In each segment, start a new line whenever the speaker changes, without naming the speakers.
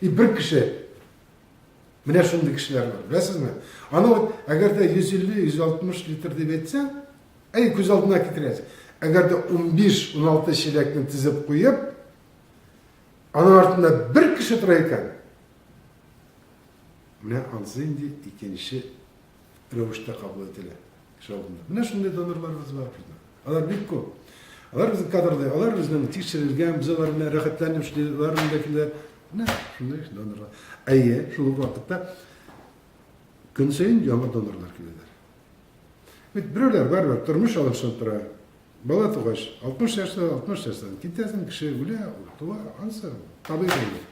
И бер кеше. Менә шундый кешеләр бар, беләсезме? Аны вот, әгәр дә 150-160 литр дип әйтсәң, әй, күз алдына китерәсең. Әгәр дә 15-16 чиләкне тезеп куеп, аның артында бер кеше тора икән, менә ансы инде икенче рәвештә кабул ителә кеше алдында. Менә шундый донорларыбыз бар безнең. Алар бик күп. Алар безнең кадрлы, алар безнең тикшерелгән, без алар белән рәхәтләнеп эшлибез, алар белән килә. Менә шундый донорлар. Әйе, шул ук вакытта көн саен яңа донорлар киләләр. Бит берәүләр барыбер тормыш алышынып тора. Бала тугач, 60 яшьтә, 60 яшьтән китәсең, кеше үлә, туа, ансы табигый инде.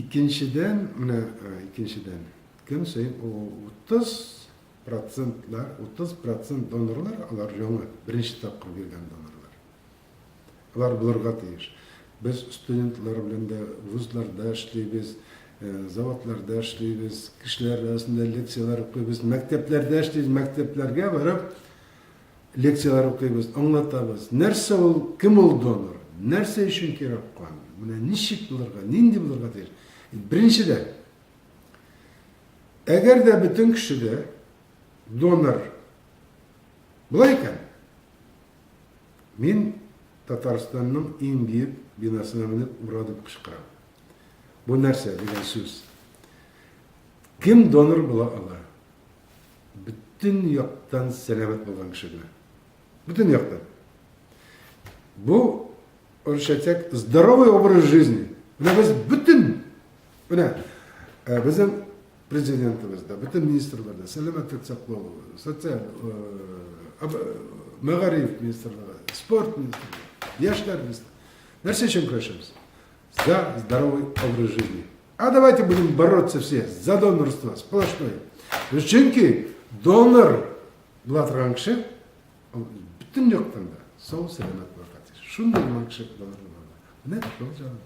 Икенчедән, менә икенчедән, көн саен 30 процентлар, 30 процент донорлар, алар яңа, беренче тапкыр биргән донорлар. Алар булырга тиеш. Без студентлар белән дә вузларда эшлибез, заводларда эшлибез, кешеләр арасында лекцияләр укыйбыз, мәктәпләрдә эшлибез, мәктәпләргә барып Лекцияләр укыйбыз, аңлатабыз. Нәрсә ул, кем ул донор? Нәрсә өчен кирәк кан? Менә ничек булырга, нинди булырга тиеш? Беренчедән, әгәр дә бөтен кеше дә донор була икән, мин Татарстанның иң биек бинасына менеп ура дип кычкырам. Бу нәрсә дигән сүз? Кем донор була ала? Бөтен яктан сәламәт булган кеше генә. Бөтен яктан. Бу, урысча әйтсәк, здоровый образ жизни. Менә без бөтен, менә э, безнең президентыбыз да, бөтен министрлар да, сәламәтлек саклау, социаль, э, мәгариф министрлыгы, спорт министрлыгы, яшьләр министрлыгы. Нәрсә өчен көрәшәбез? За здоровый образ жизни. А давайте будем бороться все за донорство сплошное. Чөнки донор була торган кеше ул бөтен яктан да сау сәламәт булырга тиеш. Шундый булган кеше донор була. Менә шул җаным.